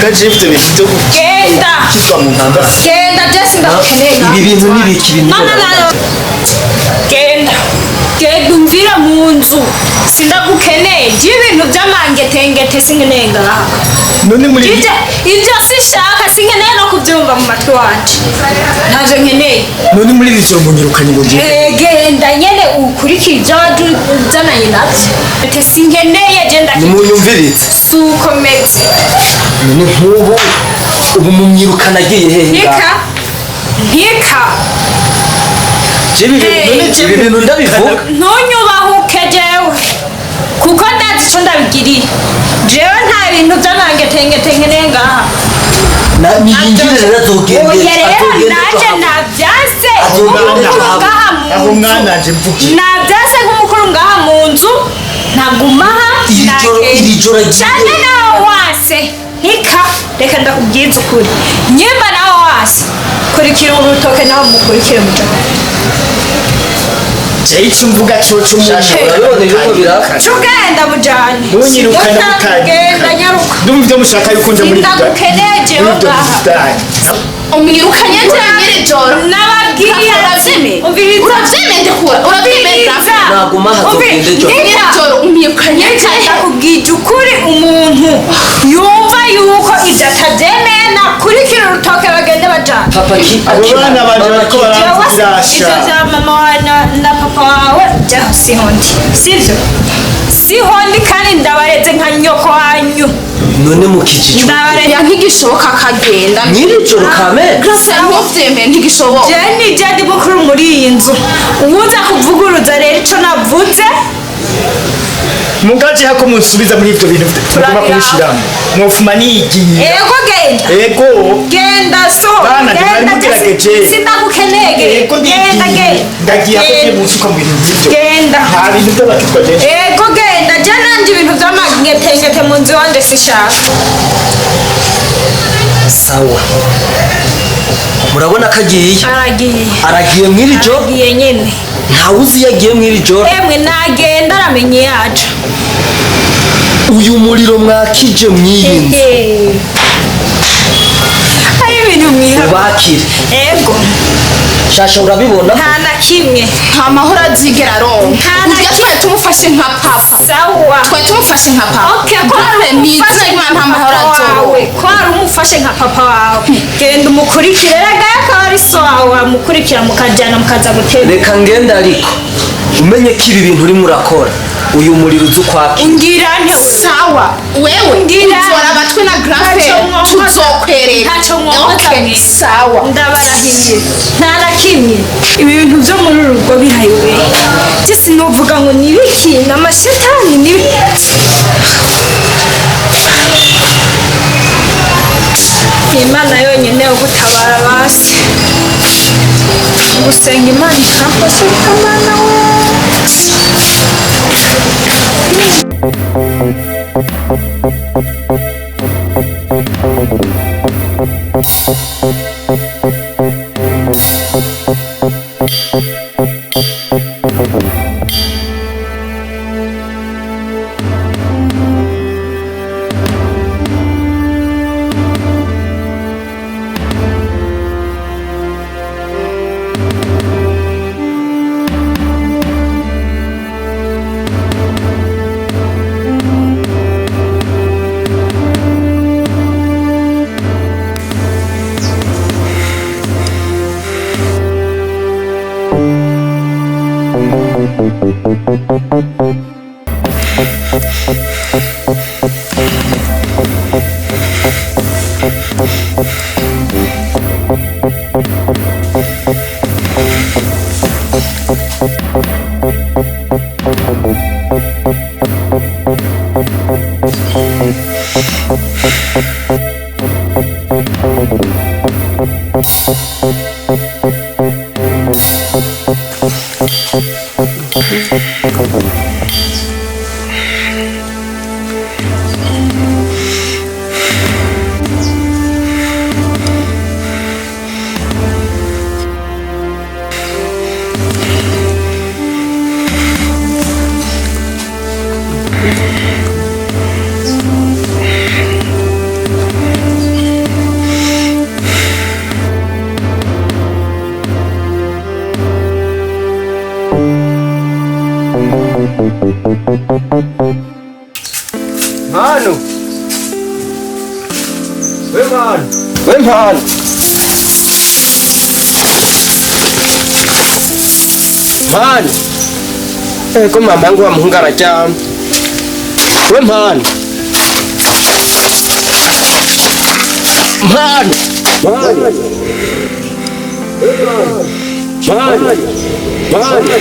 Gaje ifite ibintu byo Genda. gukizwa mu ntambara. Genda, Jesse, ndagukeneye. Ibi bintu ni ibiki bintu? No, no, no, no. Genda, genda, umvira mu nzu, sindagukeneye. Jya ibintu by'amangetengete sinkeneye ngaha. None muri Ibyo sinshaka, sinkeneye no kubyumva mu matwi wanje, ntavyo nkeneye. None muri iri joro munyirukanye ngo ngiye? Genda nyene ukurikire ibyo waje uzananye nabyo. Ete sinkeneye, genda. Nimunyumvirize. Suko meze. None nk'ubu ubu mumwirukana agiye hehe? Ntika ntika. Ibi Hey. ibi bintu ndabivuga. Ntunyubahuke jewe, kuko ndazi ico ndabigiriye. Jewe nta bintu by'amangetengete nkeneye ngaha. Niyinjire rero, azogende. Oya rero. Azogende. Naje navyanse Azogende. nk'umukuru ngaha mu Aho nzu. mwana nje mvuge. Navyanse nk'umukuru ngaha mu nzu, ntaguma aha. Iri joro- Nagenda. Iri joro agiye. Canke nawe wase, ntika, reka ndakubwiza ukuri, nyimba nawe wase, kurikira urutoke, nawe mukurikire mujana. Je icyo mvuga cyo Shasha, urabibona ibiriko biraba? Cugenda mujane. Munyirukana mutanyirukana. Genda, nyaruka. Ndumva ibyo mushaka yuko nja muri Sindagukeneye jewe muri ibyo ngaha. byanyu. Umwirukanye nje nyiri joro? Nababwiye. Uravyemeye? Umviriza. Uravyemeye? Ndekura, uravyemeye? Umviriza. Naguma aha, azogenda ejo. Nyiri joro umwirukanye nje? Ndakubwije ukuri, umuntu yumva yuko ibyo atabyemeye nakurikira urutoke, bagende bajana. Papa ki Abo bana banje Mama bariko ki- baramvugisha. Ibyo bya mama wawe na papa wawe byaho siho ndi, sibyo? Siho ndi, kandi ndabareze nka nyoko wanyu. None mukijijwe? Ndabareze. Ya, ntigishoboka akagenda. Nyiri joro kame. Grace, ntuvyemeye, ntigishoboka. Jewe ni je ndi mukuru muri iyi nzu. Uwuza kuvuguruza rero ico navuze, Mugaje hako munsubiza muri ibyo bintu mugomba kubishiramo, mwofuma nigiye. Ego, genda. Ego. Genda so. Bana, Genda. mwari mugerageje. Sindagukeneye. Ego. Genda. Ndigiye. Genda. Ndagiye ako Genda. munsuka mu bintu nk'ibyo. Genda. Nta bintu by'abakitwa jeje. Ego, genda. Je nanje ibintu vy'amangetengete mu nzu iwanje sishaka. Sawa, murabona ko agiye. Aragiye. Aragiye mw'iri joro. Aragiye nyene. Ntawe uzi iyo agiye mw'iri joro. Emwe, nagenda, aramenye yaca. Uyu muriro mwakije mw'iyi nzu. Hari ibintu mwiha. Ubakire. Ego. Shasha, urabibona? Nta na kimwe. Nta mahoro azigera aronka. Nta na Urya twari tumufashe nka papa. Sawa. Twari tumufashe nka papa. Okay, ko Grace, hari ni umufashe izina nka nta mahoro papa wawe, azoronka. ko hari umufashe nka papa wawe, genda umukurikire. Rega akaba ari so wawe, wamukurikira mukajyana mukaza gutera. Reka ngende, ariko umenye ko ibi bintu urimo urakora, uyu muriro uzi ukwakira. Ngira nte? Sawa, wewe Ngira. uzora abatwe na Grace. Ntacyo mwonkoza. Tuzokwereka. Ntacyo mwonkoza. Okay, Mwe. sawa. Ndabarahiye, nta na kimwe. Ibintu byo muri uru rugo birayobeye. Njye sinovuga ngo ni ibiki, ni amashetani, ni ibiki. Ni Imana yonyine yo gutabara. Basi gusenga Imana ikamfasha, ikamana we. We mpano, we mpano. Mpano. Ko mama wangu wa muhungu araryamye. We mpano. Mpano. Mpano. Mpano. Mpano.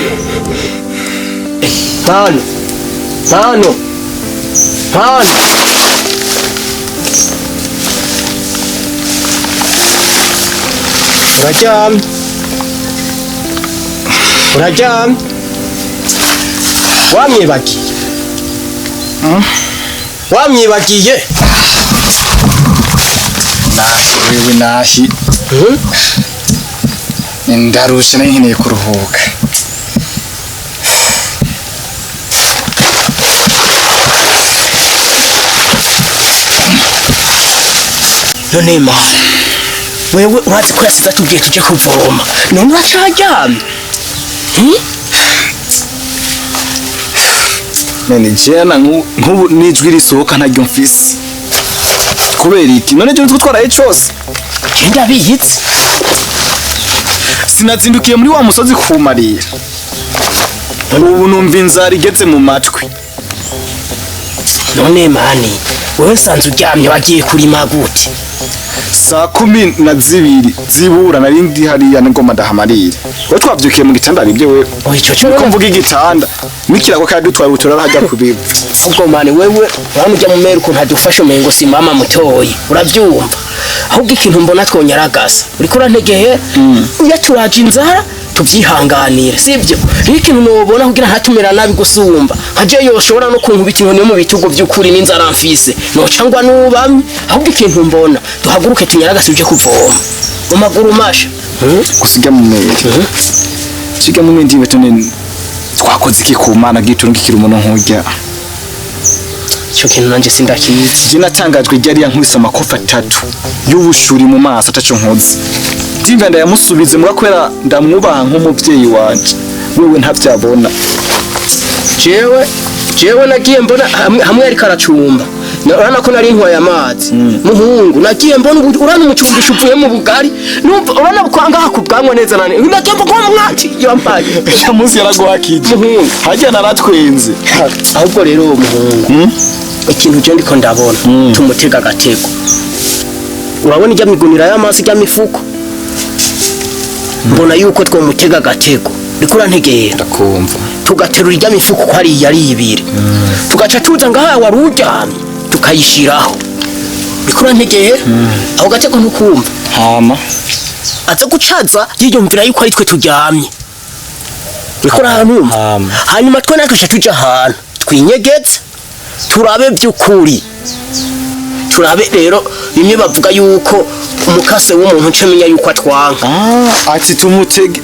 Mpano. Mpano. Mpano. Uraryamye. Uraryamye. Wamwibagiye. Wamwibagiye. Wewe nahi ndarushe nari nkeneye kuruhuka. None mana, wewe urazi ko yasize atubwiye tuje kuvoma, none uracaryamye? None jena nk'ubu n'ijwi risohoka ntaryo mfise kubera iki? None je nzi twaraye cose. Je ndabiyitse. Sinazindukiye muri wa musozi kumarira, ubu numva inzara igeze mu matwi. None mani, wewe nsanze uryamye, wagiye kurima gute? 12:00 zibura nari ndi hariya ngoma ndahamarira. We twavyukiye mu gitanda aribyo wewe? Oh, ico cyo. Niko mvuga igitanda n'ikirago kandi dutwara uturara hajya kubiba. Ubwo mani wewe uramujya mu meri ukuntu adufasha umengo si mama mutoyi, uravyumva? Ahubwo ikintu mbona twonyaragasa, uriko urantegeye, iyo turaje inzara tuvyihanganire, sivyo? Rero ikintu nobona kugira ntatumera nabi gusumba nkaje yoshobora no kunkubita inkoni yo mu bitugu vy'ukuri n'inzara mfise noca ngwa nubamye. Ahubwo ikintu mbona duhaguruke tunyaragase uje kuvoma mu maguru masha. Gusiga mu meri, siga mu meri ndiwe tone twakoze iki ku Mana giturungikira umuntu nk'urya? Ico kintu nanje sindakizi. Je natangajwe ryari yankubise amakofi atatu y'ubushuri mu maso ataco nkoze. Ndimva ndayamusubize muga kubera ndamwubaha nk'umuvyeyi wanje, wewe ntavyabona. Jewe nagiye mbona hamwe yariko aracumba. Urabona ko nari ntwaye amazi muhungu, nagiye mbona urabona umucumbisho uvuye mu bugari, numva urabona ko ngaha ku bwanwa neza nane nagiye mbona umwaki yambaye. Ya munsi yaraguhakije. Muhungu. Harya naratwenze. Ahubwo rero uwo muhungu, ikintu je ndiko ndabona tumutega agatego. Urabona ijya migunira y'amazi, ijya mifuko, mbona yuko twomutega agatego. Ndiko urantegera? Ndakumva. Tugaterura ijya mifuko ko ari yari ibiri, tugaca tuza ngaha wari uryamye tukayishiraho. Ndiko urantegera? Aho gatego ntukumva? Hama Aza gucaza yiyumvira yuko ari twe turyamye. Uriko urahanumva? Hama. Hanyuma twe natwe tuca tuja ahantu twinyegetse turabe by'ukuri, turabe rero bimwe bavuga yuko umukase w'umuntu nce menya yuko atwanka. Ah, ati tumutege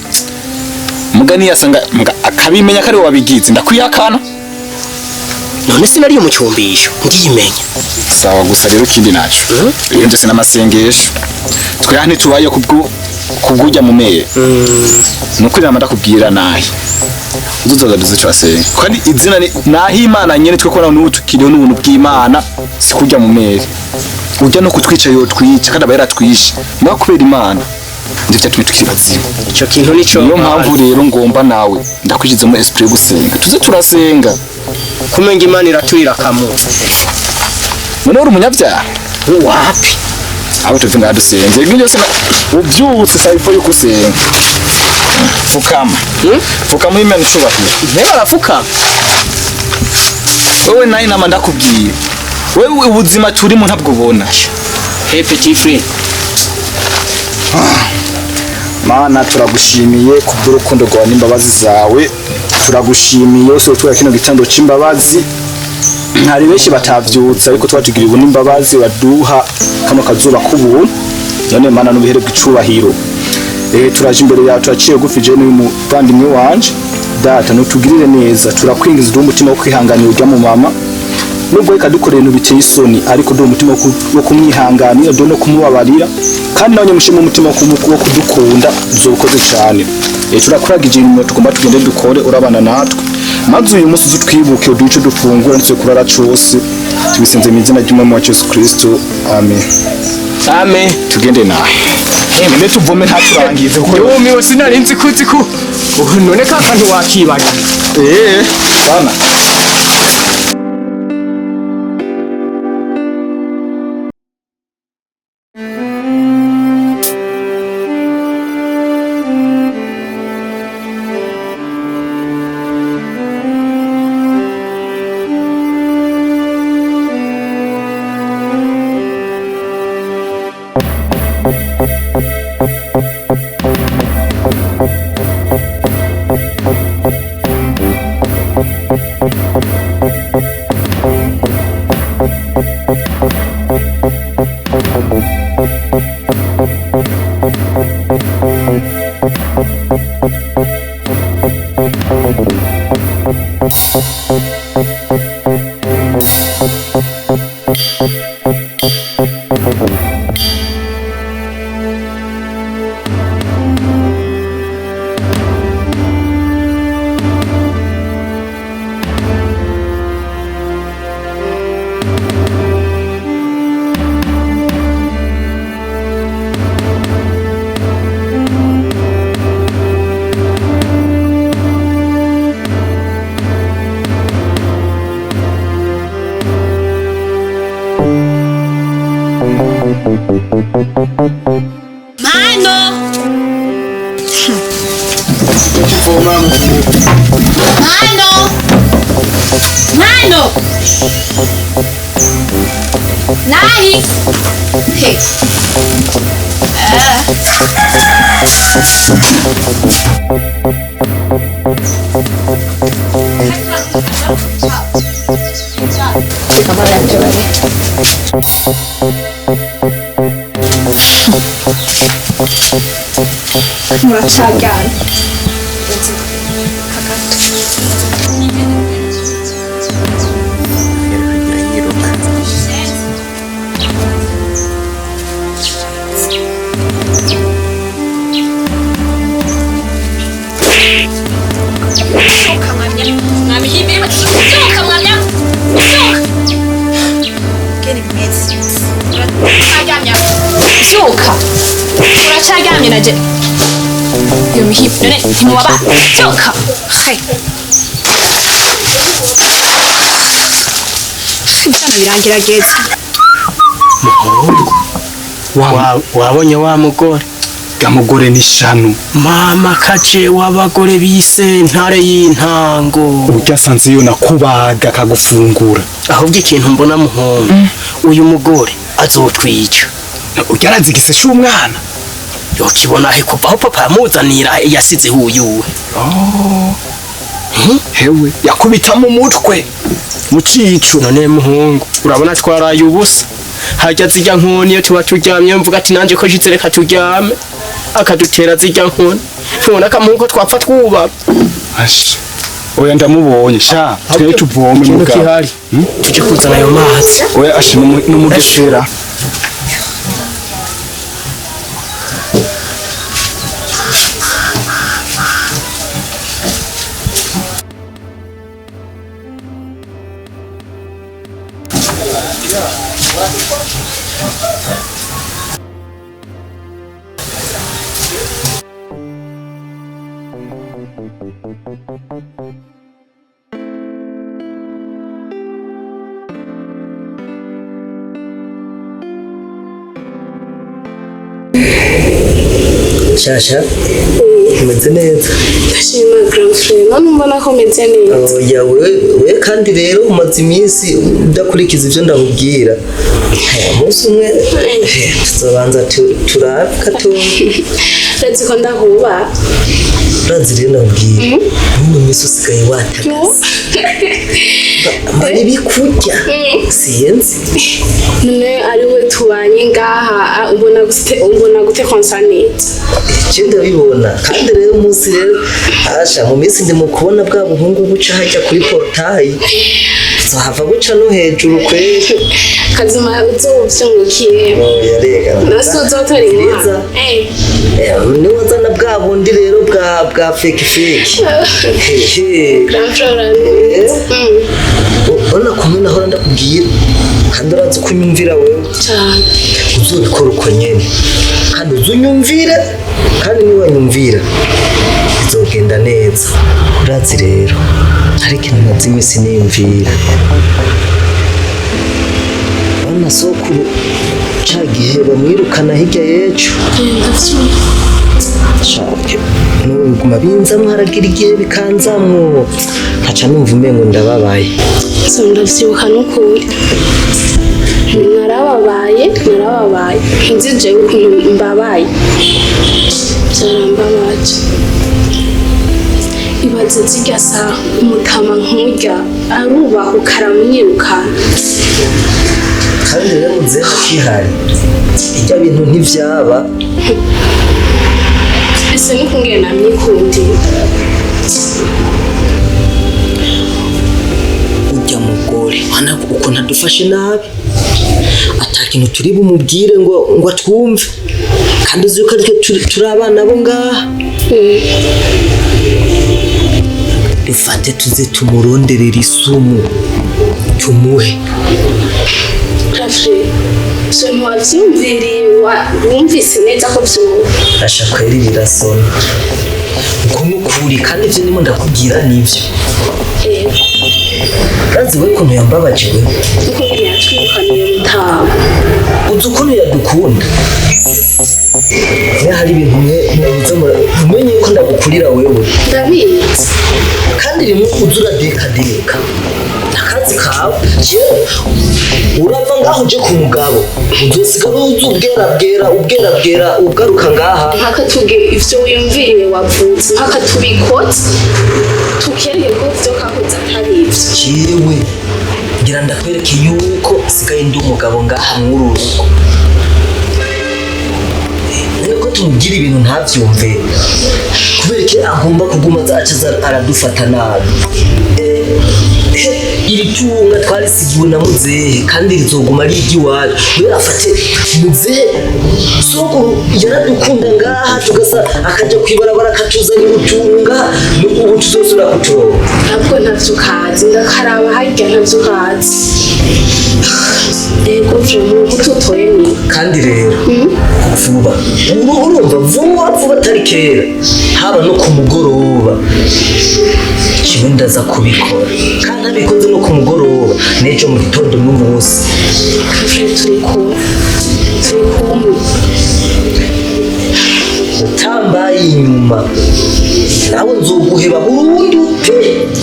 mugani yasanga muga akabimenya ko ari we wabigize, ndakwihakana. None sinariyo mu cyumbisho ndiyimenya. Sawa, gusa rero ikindi naco, ibintu byose n'amasengesho, twe hano tubaye kubwo kubwujya mu meye nuko inama ndakubwira nahi uzoza duze turasenga, kandi izina ni nahi Imana nyene twe kora n'ubu tukiriho n'ubuntu bw'Imana, si kujya mu mere ujya no kutwica yotwica kandi aba yaratwishe, naho kubera Imana ndivyo vyatumye tukiri bazima. Ico kintu nico. Niyo mpamvu rero ngomba nawe ndakwishizemo esprit yo gusenga, tuze turasenga. Kumenga Imana iraturira kamu. None uri umunyabyaha? Wapi. Aho tuve ngaha dusenze ibyo byose ubyutse saa ifo yuko usenga, fukama, fukama Imana icubahiro. Ntebe arafukama. Wewe nawe inama ndakubwiye, wewe ubuzima turimo ntabwo ubona. Hey petit frère. Mana, turagushimiye kubw'urukundo rwawe n'imbabazi zawe, turagushimiye wose utwara kino gitando c'imbabazi. Hari benshi batavyutse ariko twatugiriye ubuntu n'imbabazi, baduha kano kazuba k'ubuntu. None Mana, n'ubihere bw'icubahiro, turaje imbere yawe, turaciye gufi je n'uyu muvandimwe wanje. Data, nutugirire neza, turakwingiza uduhe umutima wo kwihanganira urya mu mama, nubwo reka dukora ibintu biteye isoni, ariko duhe umutima wo kumwihanganira, duhe no kumubabarira, kandi nawe nyamushima umutima wo kudukunda, uzobukoze cyane. Turakuragije imirimo tugomba tugende dukore, urabana natwe, maze uyu munsi uzutwibuke uduhe ico dufungura ndetse kurara cose. Tubisenze mu izina ry'Umwami wacu Yesu Kristo, amen. Ame. Tugende nawe. None tuvome ntaturangize kuko Yumiwe, sinari nzi ko uzi ko ubu none ka kantu wakibagiye. Sana. Mano! Mano! Mano! Nahi! Hey. Muracaryana. Vyuka, uracaryamye naje iyo mihigo none ntimubaba. Vyuka. Hey. Ibyana birangerageza. Wabonye wa mugore? Gamugore ni shanu. Mama kaje w'abagore bise ntare y'intango. Urya sanze yo nakubaga akagufungura. Ahubwo ikintu mbona muhungu, uyu mugore azotwica. Urya arazigise c'umwana. Yokibona he kuva aho papa yamuzanira yasize huyuwe. Hewe yakubita mu mutwe mu cico. None muhungu, urabona twaraye ubusa. Hajya zijya nkoni iyo tuba turyamye, mvuga ati nanje ko shitse reka turyame, akadutera zijya nkoni, tubona akamuhungu ko twapfa twubaka. Ash. Oya ndamubonye sha, twe tuvome Ikintu mugabo. gihari, tuje kuzana ayo mazi. Oya ashi n'umugesera. Shasha, umeze neza? Ndashima grand frère, none mbona ko meze neza. Oya, we kandi rero umaze iminsi udakurikiza ibyo ndakubwira. Umunsi umwe tuzobanza turabe gatoya. Urazi ko ndahuba. Urazi rero ndakubwira, muno minsi usigaye watagaze mara ibikurya sinzi. None ari we tubanye ngaha, ubona gute konsa neza? Je ndabibona, kandi rero umunsi rero asha mu minsi ndi mu kubona bwa buhungu buca hajya kuri portail, zohava buca no hejuru kweri. Kazima uzovyungukiye. Oya reka. Nasi uzotora Nziza. inkwano. Niwazana bwa bundi rero bwa fake fake. Hehe. Grand frère uraneza. Urabona kumwe nahora ndakubwira, kandi urazi ko unyumvira wewe. Cyane. Uzobikora uko nyene, kandi uzunyumvire, kandi niwanyumvira bizogenda neza. Urazi rero, hari ikintu maze iminsi niyumvira. Bana sokuru, ca gihe bamwirukana hirya y'ejo, shake n'ubu biguma binzamwo, haragira igihe bikanzamwo nkaca numva umengo ndababaye. So ndavyibuka n'ukuri narababaye, narababaye, nzi jewe ukuntu mbabaye, vyarambabaje. Ibaze zirya saha umutama nkurya arubahuka aramwirukana. Kandi rero muzehe akihari irya bintu ntivyaba. Ese n'ukungene namyikundiye. Urya mugore wana ukuntu adufashe nabi, ata kintu turi bumubwire ngo atwumve, kandi uzi yuko aritwe turi abana bo ngaha. Dufate tuze tumuronderere isumu tumuhe. Rafre, so ntiwavyumviriye, wumvise neza ko vyoba? Asha kweri birasona uko nukuri, kandi ivyo ndimo ndakubwira nivyo. Yego. Urazi we ukuntu yambabaje wewe? N'ukungene yatwirukaniye mutama. Uzi ukuntu yadukunda? Mwe hari ibintu mwe muza umenye yuko ndagukurira wewe. Ndabizi. Kandi rimwe uza uradekadeka akazi kawe, jewe urava ngaho uje ku mugabo, uzosigara uza ubwera bwera ubwera bwera ugaruka ngaha. Mpaka tuge ivyo wiyumviriye wavutse, mpaka tubikotse tukereke ko ivyo kakoze atari ivyo. Jewe ngira ndakwereke yuko sigaye ndi umugabo ngaha mw'uru rugo. None ko tumubwira ibintu ntavyumve, kubera iki agomba kuguma aza aca aza aradufata nabi? Iri tunga twarisigiwe na muzehe kandi rizoguma ari iry'iwacu. We afate muzehe sokuru yaradukunda ngaha, tugasa akaja kwibarabara akatuzanira utunga, ubu tuzosubira kuturonka. Ntabwo ntavyo ukazi, ndakaraba harya ntavyo ukazi. Ego vraiment umutotoye ni Kandi rero vuba ubu urumva vuba vuba atari kera, haba no ku mugoroba jewe ndaza kubikora, kandi ntabikoze no ku mugoroba n'ejo mu gitondo n'umunsi. Frère, turi kumwe, turi kumwe. Utambaye inyuma nawe nzoguheba burundu pe.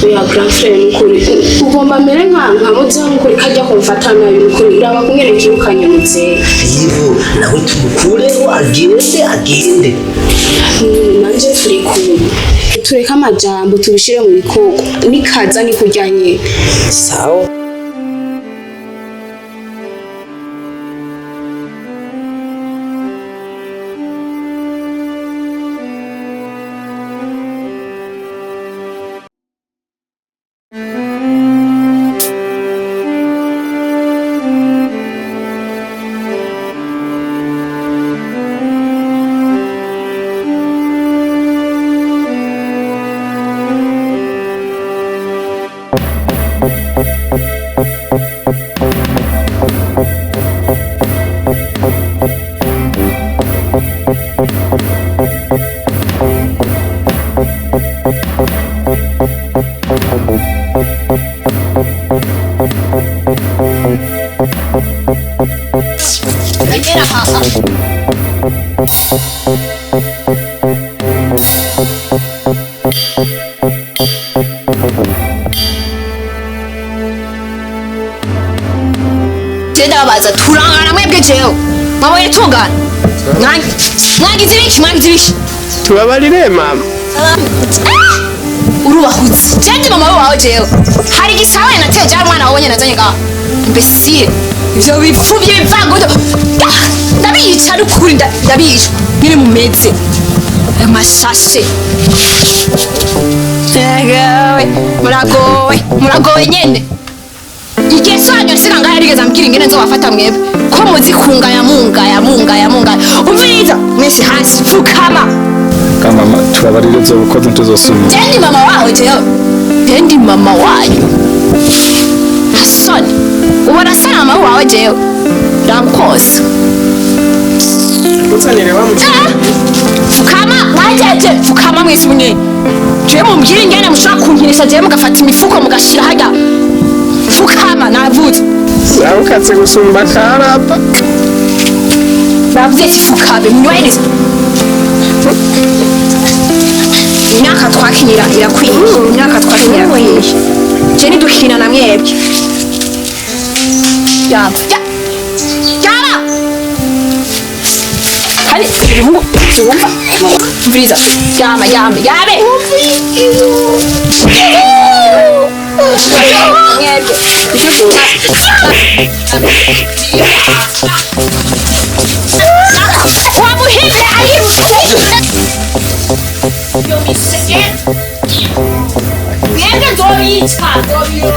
Oya grand frère, nukuri ugomba mere nka muzehe, nukuri kajya kumfata nabi, nukuri uraba kungene kirukanye muzehe. Yivu nawe tumukureho agende agende. Nanje turi kumwe, tureke amajambo tubishire mu bikoko, nikaza ni kurya nyene. Sawa. Menyera aha. Je ndababaza, turangana mwebwe jewe mwabonye tungana. Mwagize ibiki? Mwagize ibiki? Tubabarire mama. Urubahutse, je ndi mama wawe jewe. Hari igisawe nateje ari umwana wawe nyene nazanye ngaha, imbesire, ivyo bipfu by'ibivango. Ndabica n'ukuri, ndabica nyine mumeze ayo mashashe. Egawe, muragowe, muragowe nyene. Igihe sanyu nsiga ngaha yarigeze ambwira ingene nzobafata mwebwe, ko muzi kungaya mungaya mungaya mungaya. Umviriza mwese, hasi pfukama. Mama, tubabarire, uzobukoze ntituzosubira. Je ndi mama wawe jewe, je ndi mama wanyu. Hasoni, ubona asa na mama wawe jewe ramkosa. Ndakuzanire wa muceri. Fukama mwajeje, fukama mwese munye. Jewe mumbwire ingene mushobora kunkinisha jewe mugafata imifuko mugashira harya. Fukama navuze. Sarukatse gusumba karapa. Navuze ati fukabe munywahereze. Imyaka twakinira irakwiye. Imyaka twakinira irakwiye. Je ntidukina na mwebwe. Yaba. Yaba. Kandi ibihungu byumva. Mviriza. Yama yama yabe. Mwebwe. Wamuhimbe ayirutse. Mwebwe nzobica, nzobica.